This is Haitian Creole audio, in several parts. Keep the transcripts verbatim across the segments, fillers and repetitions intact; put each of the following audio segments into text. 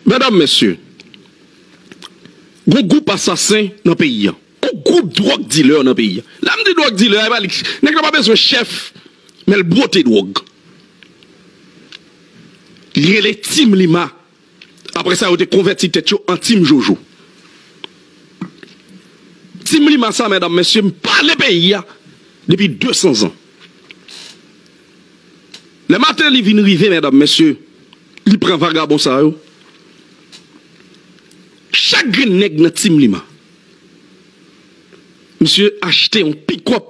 Medam, mesye, gon gwoup asasen nan peyi a. Gon gwoup dwòg dilè nan peyi a. Lè m di dwòg dilè, e pa li, nèg la pa bezwen chèf, men l bwote dwòg. Li rele Team Lima. Apre sa, yo te konvèti tèt yo an Team Jojo. Team Lima sa, medam, mesye, m pale peyi a depi de san zan. Lè Martelly vin rive, medam, mesye, li pran vagabon sa yo. Chak grenn nèg nan Team Lima, misye achte yon pikòp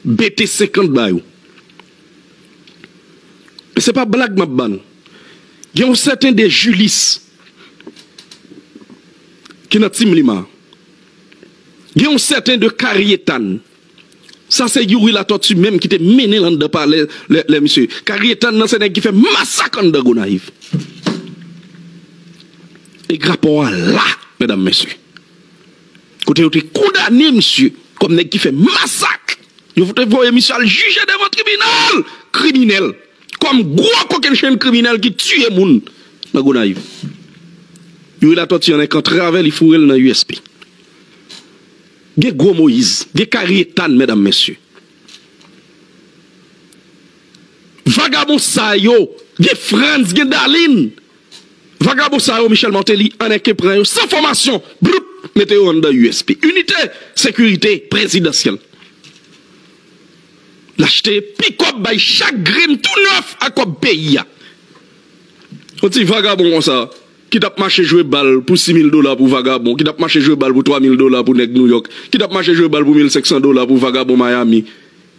B T senkant ba yo. E se pa blag m ap ba nou. Gen yon sèten De Julis ki nan Team Lima. Gen yon sèten De Karyetan. Sa se Youri Latortue menm ki te mennen l anndan palè lè, lè misye. Karyetan nan se nèg ki fè masak anndan Gonayiv. E rapò a la, medam, mesye. Kote yo te kondane misye kòm nèg ki fè masak. Yo te voye misye al jije devan tribinal kriminèl. Kòm gwo kokennchenn kriminèl ki tiye moun nan Gonayiv. Youri Latortue annik antrave, li foure l nan U S P. Gen Gwo Moyiz, gen Karyetan, medam, mesye. Vagabon sa yo, gen Frantz, gen Dalin. Vagabon sa yo, Michel Martelly annik pran yo san fòmasyon, bloup, mete yo anndan U S P. Inite Sekirite Prezidansyèl. L achte pikòp bay chak grenn tou nèf ak kòb peyi a. Yon ti vagabon konsa, ki t ap mache jwe bal pou sis mil dola pou vagabon, ki t ap mache jwe bal pou twa mil dola pou nèg Nouyòk, ki t ap mache jwe bal pou mil senk san dola pou vagabon Miami.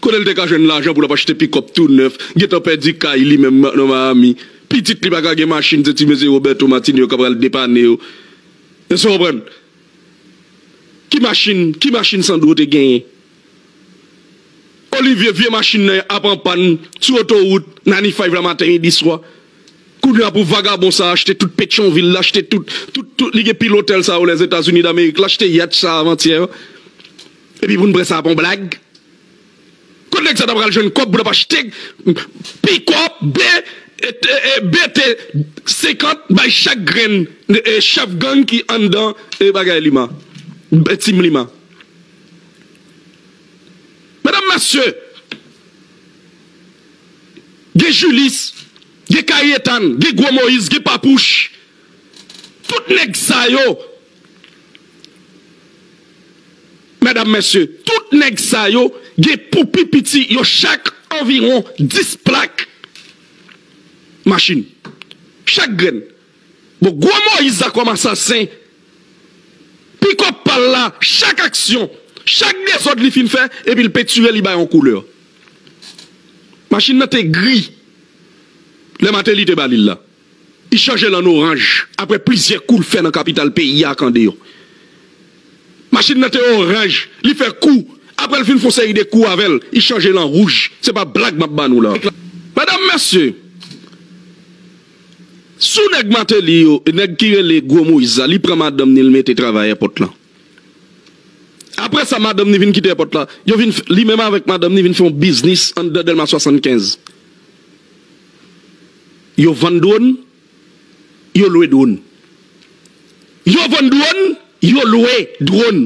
Kote l te ka jwenn lajan pou l ap achte pikòp tou nèf, gentan pèdi kay li menm nan Miami. Pitit li pa ka gen machin, se ti mesye Roberto Martino yo k ap pral depane yo. Èske w konprann? Ki machin, ki machin Sandro te genyen? Olivier, vye machin nan ap anpàn sou otowout, ninety-five la maten, midi, swa. Kounye a pou vagabon sa achte tout Petyonvil, l achte tout, tout, tout, li gen pil otèl sa yo Lèzetazini Damerik, l achte yatch sa avantyè. Epi pou n pran sa pou yon blag? Kot nèg sa ta pral jwenn kòb pou l ap achte pikòp, B, e, e, e, B T senkant bay chak grenn, e, chèf gang ki anndan, e, bagay Lima, e, Team Lima? Medam, mesye, gen Julis, gen Karyetan, gen Gwo Moyiz, gen Papouch. Tout nèg sa yo, medam, mesye, tout nèg sa yo gen pou pi piti, yo chak anviwon dis plak machin. Chak grenn. Bon, Gwo Moyiz la kòm asasen, pikòp pa l la, chak aksyon, chak dezòd li fin fè, epi l pentire, li bay yon koulè. Machin nan te gri lè Martelly te ba li l la. Li chanje l an oranj apre plizyè kou l fè nan kapital peyi a ak andeyò. Machin nan te oranj, li fè kou. Apre l fin fè yon seri de kou avè l, li chanje l an wouj. Se pa blag m ap ba nou la. Medam, mesye, sou nèg Martelly yo, nèg ki rele Gwo Moyiz la, li pran madanm ni, l mete travay èpòt lan. Apre sa, madanm ni vin kite èpòt la. Yo vin f-, li menm avèk madanm ni vin fè yon biznis anndan Dèlma swasannkenz. Yo vann dwòn, yo lwe dwòn. Yo vann dwòn, yo lwe dwòn.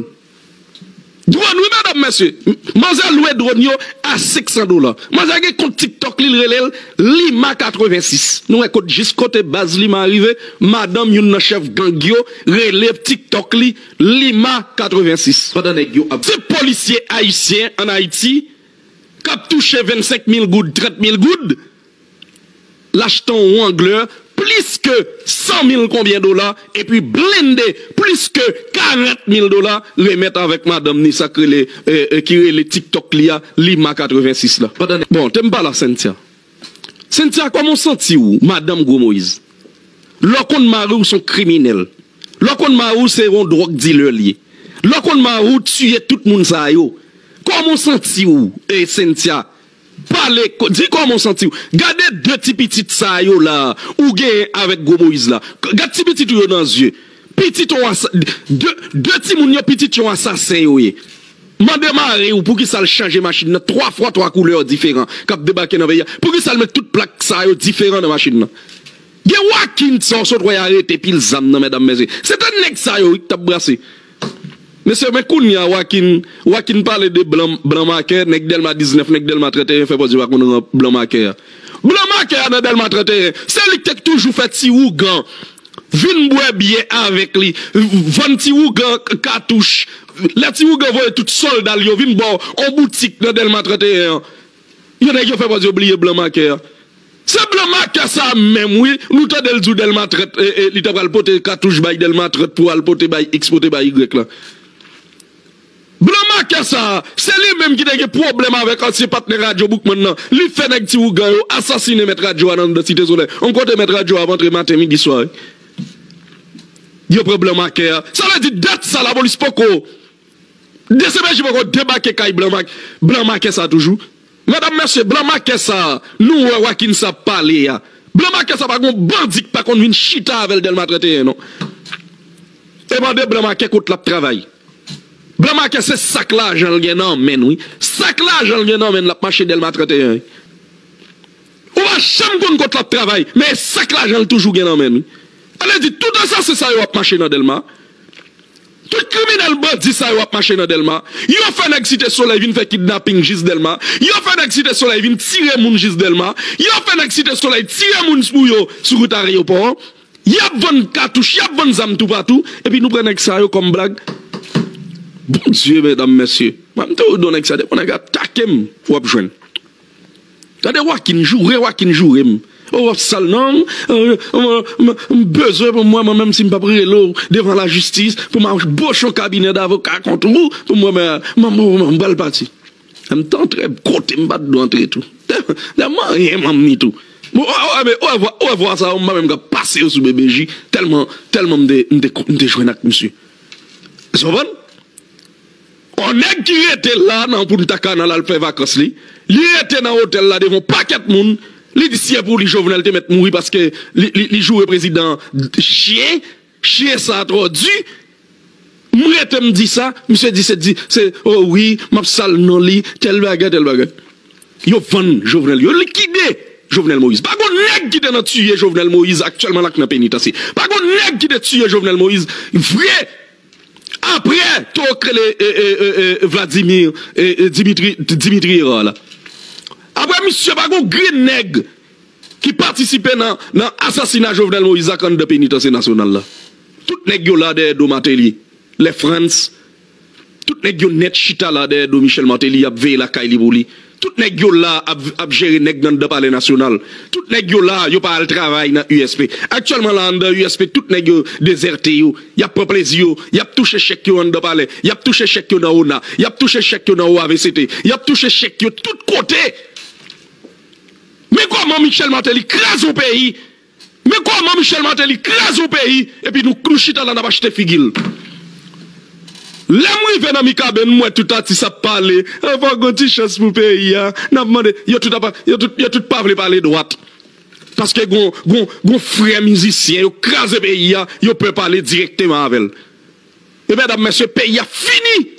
Dwòn, wi, medam, mesye. M-, manzè lwe dwòn yo a senk san dola. Manzè gen kont TikTok li, l rele l Lima katrevensis. Nou wè kot, jis kote baz Lima rive, madanm youn nan chèf gang yo rele TikTok li Lima katrevensis. Pandan nèg yo ap... Se polisye ayisyen ann Ayiti k ap touche vennsenk mil goud, trant mil goud, l achte yon Wrangler plis ke san mil konbyen dola, epi blende plis ke karant mil dola, remèt avèk madanm ni sa k rele, e, e, ki rele TikTok li a, Lima katrevensis la. Pandan... Bon, te m pale a Cynthia. Cynthia, kòman w santi w, madanm Gwo Moyiz? Lè w konn mari w se yon kriminèl. Lè w konn mari w se yon dwòg dilè l ye. Lè w konn mari w tiye tout moun sa yo. Kòman w santi w, e, Cynthia? Pale, ko-, di kòman w santi w. Gade de ti pitit sa yo la, ou genyen avèk Gwo Moyiz la. K-, gad ti pitit ou yo nan zye. Pitit yon asa-, de, de timoun yo, pitit yon asasen yo ye. Mande mari w poukisa l chanje machin nan twa fwa twa koulè diferan k ap debake nan peyi a. Poukisa l met tout plak sa yo diferan nan machin nan? Gen Wakin sa w sot wè y arete pil zam nan, medam, mesye. Se te nèg sa yo wi k t ap brase. Mesye, men kounye a Wakin, Wakin pale de blan, blan makè, nèg Dèlma diznèf, nèg Dèlma trannteyen fè pòz yo pa konn ran blan makè a. Blan makè a nan Dèlma trannteyen, se li k te toujou fè ti wougan vin bwè byè avèk li, vann ti wougan k-, katouch. Lè ti wougan voye tout sòlda l yo vin ba w on boutik nan Dèlma trannteyen an, yo nèg yo fè pòz yo bliye blan makè a. Se blan makè sa a menm, wi. Nou tande l di w Dèlma trant, e, e, li ta pral pote katouch bay Dèlma trant pou al pote bay X, pote bay Y la. Blan makè sa a, se li menm ki te gen pwoblèm avèk ansyen patnè radyo Boukman nan. Li fè nèg ti wougan yo asasinen mèt radyo a nan anndan Site Solèy. On kote mèt radyo a ap antre maten, midi, swa, wi. Yo pran blan makè a. Sa vle di dat sa, lapolis poko, D C P J poko debake kay blan mak-, blan makè sa toujou. Medam, mesye, blan makè sa, nou wè Wakin sa ap pale a. Blan makè sa pa gon bandi k pa konn vin chita avè l Dèlma trannteyen, non. E mande blan makè kot l ap travay. Blan makè se sak lajan l gen nan men l, wi. Sak lajan l gen nan men l, l ap mache Dèlma trannteyen, wi. Ou pa janm konn kot l ap travay, men e sak lajan l toujou gen nan men l, wi. Sa vle di, tout asasen sa yo ap mache nan Dèlma. Tout kriminèl bandi sa yo ap mache nan Dèlma. Yo fè nèg Site Solèy vin fè kidnaping jis Dèlma. Yo fè nèg Site Solèy vin tire moun jis Dèlma. Yo fè nèg Site Solèy tire moun pou yo sou wout ayewopò an. Y ap vann katouch, y ap vann zam toupatou. Epi nou pran nèg sa yo kòm blag. Bondye, medam, mesye. Mwen, m te di w nèg sa, depi yon nèg atake m, w ap jwenn. Gade Wakin joure, Wakin joure m. O, w ap sal non m. M bezwen pou mwen, mwen menm, si m p ap rele w devan lajistis, pou m anboche yon kabinè davoka kont ou, pou mwen, mwen, mwen, mwen, mwen pral pati. M t antre kote m pa t dwe antre tou. Dèman anyen manm ni tou. Bon, o, o, men, o, vwa, o, vwa sa yo, m pa menm ka pase yo sou B B J, tèlman, tèlman m te, m te, m te jwenn ak misye. Ou konprann? On nèg ki rete la nan Punta Cana, l al fè vakans li. Li rete nan otèl la devan on pakèt moun. Li di si se pou li Jovenel te mèt mouri paske li, li, li joure prezidan chen, chen sa twò di. M rete m di sa, misye di se, di, se, o wi, m ap sal non li, tèl bagay, tèl bagay. Yo vann Jovenel, yo likide Jovenel Moïse. Pa gon nèg ki te nan tiye Jovenel Moïse aktyèlman la k nan penitansye. Pa gon nèg ki te tiye Jovenel Moïse vre. Apre, to k rele, e, e, e, e, Vladimir, e, e, Dimitri, Dimitri Hérard la. Apre misye, pa gon grenn nèg ki patisipe nan, nan asasina Jovenel Moïse ak anndan penitansye nasyonal la. Tout nèg yo la dèyè do Martelly, Lefrantz. Tout nèg yo nèt chita la dèyè do Michel Martelly, y ap veye lakay li pou li. Tout nèg yo la ap, ap jere nèg nan anndan Palè Nasyonal. Tout nèg yo la, yo pa al travay nan U S P. Aktyèlman la, anndan U S P, tout nèg yo dezète yo. Y ap pran plezi yo. Y ap touche chèk yo anndan palè. Y ap touche chèk yo nan ona. Y ap touche chèk yo nan O A V C T. Y ap touche chèk yo tout kote. Men kòman Michel Martelly kraze yon peyi. Men kòman Michel Martelly kraze yon peyi. Epi nou, nou chita la, n ap achte figi l. Lè m rive nan Mikaben, m wè tout atis ap pale. Anvan gon ti chans pou peyi a. N ap mande, yo tout ap, yo tout, yo tout pa vle pale dwat. Paske gon, gon, gon frè mizisyen, yo kraze peyi a, yo pè pale dirèkteman avè l. E medam, mesye, peyi a fini.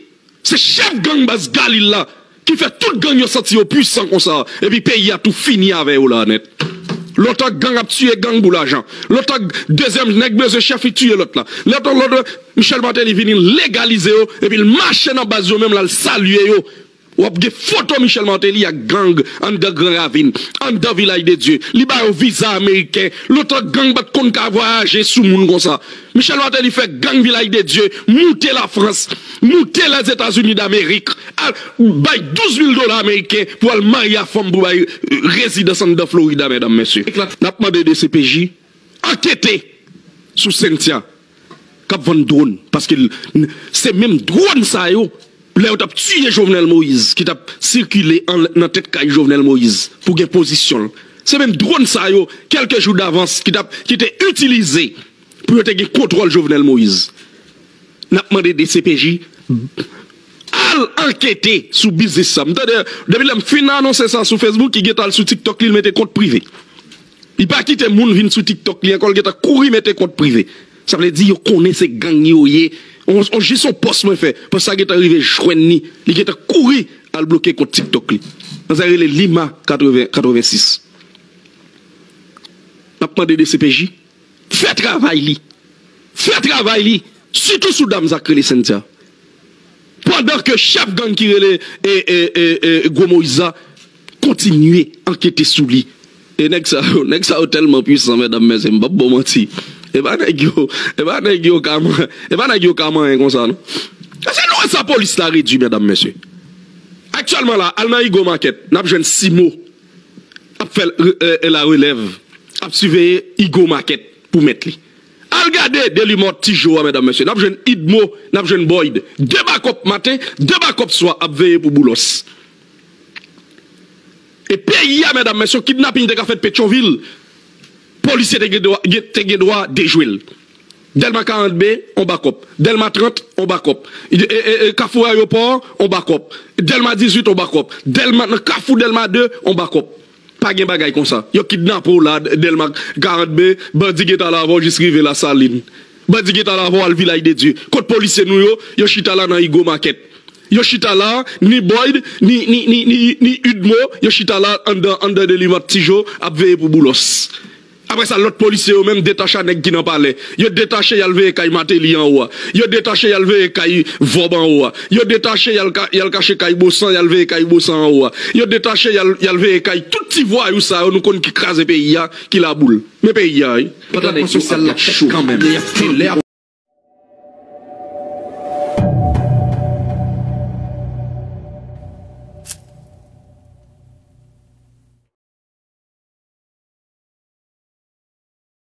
Se chèf gang baz Galil la ki fè tout gang yo santi yo pwisan konsa. Epi peyi a tou fini avè yo la nèt. Lontan gang ap tiye gang pou lajan. Lontan dezyèm nèg bezwen chèf, li tiye lòt la. Lontan lòt, Michel Martelly vini legalize yo, epi l mache nan baz yo menm, l al salye yo. W ap gen foto Michel Martelly ak gang anndan Gran Ravin, anndan Vilaj de Dye. Li ba yo viza ameriken. Lontan gang pa t konn ka vwayaje sou moun konsa. Michel Martelly fè gang Vilaj de Dye moute Lafrans, moute Lèzetazini Damerik, al bay douz mil dola ameriken pou al marye a fanm pou bay, euh, rezidans anndan Florida, medam, mesye. N ap mande D C P J ankete sou Cynthia k ap vann dwòn, paske l, n, se menm dwòn sa yo, lè yo t ap tiye Jovenel Moïse, ki t ap sikile an, nan tèt kay Jovenel Moïse pou gen pozisyon l. Se menm dwòn sa yo, kèlke jou davans, ki t ap, ki te itilize pou yo te gen kontwòl Jovenel Moïse. N ap mande D C P J al ankete sou biznis sa. M tande, depi lè m fin anonse sa sou Facebook, li gentan al sou TikTok li, l mete kont prive. Li pa kite moun vin sou TikTok li ankò, l gentan kouri mete kont prive. Sa vle di yo konnen se gang yo ye. On, on jis on pòs mwen fè. Pòs sa gentan rive jwenn li. Li gentan kouri al bloke kont TikTok li. Manzè rele Lima katreven, katrevensis. N ap mande D C P J fè travay li. Fè travay li. Sitou sou dam sa k rele Cynthia. Pandan ke chèf gang ki rele e, e, e, e, Gwo Moyiz la kontinye ankete sou li. E nèg sa yo, nèg sa yo tèlman pwisan, medam, mesye, m p ap ba w manti. E pa nèg yo, e pa nèg yo ka man-, e pa nèg yo ka manyen konsa, non. Èske nou wè sa polis la redui, medam, mesye? Aktyèlman la, al nan Igo Market, n ap jwenn Simo ap fè l, e, e, la relèv, ap siveye Igo Market pou mèt li. Al gade Delimart Tijo a, medam, mesye. N ap jwenn Idmo, n ap jwenn Boyd. De bakòp maten, de bakòp swa ap veye pou Boulos. E peyi a, medam, mesye, yon kidnaping te ka fèt Petyonvil, polisye te gen dwa, gen, te gen dwa dejwe l. Dèlma karant B, on bakòp. Dèlma trant, on bakòp. E, e, e, Kafou Ayewopò, on bakòp. Dèlma dizuit, on bakòp. Dèlma, nan Kafou Dèlma de, on bakòp. Pa gen bagay konsa. Yo kidnape w la, Dèlma karant B, bandi gentan la avè w jis rive Lasalin. Bandi gentan la avè w al Vilaj de Dye. Kot polisye nou yo? Yo chita la nan Igo Market. Yo chita la, ni Boyd, ni, ni, ni, ni, ni Udmo, yo chita la anndan, anndan Delimart Tijo, ap veye pou Boulos. Apre sa, lòt polisye yo menm detache a nèg ki nan palè. Yo detache y al veye kay Martelly anwo a. Yo detache y al veye kay Vòb anwo a. Yo detache y al ka-, y al kache kay Bosan, y al veye kay Bosan anwo a. Yo detache y al, y al veye kay tout ti vwayou sa yo nou konn ki kraze peyi a, ki laboul. Men peyi a, wi. Pandan nèg yo ap cho.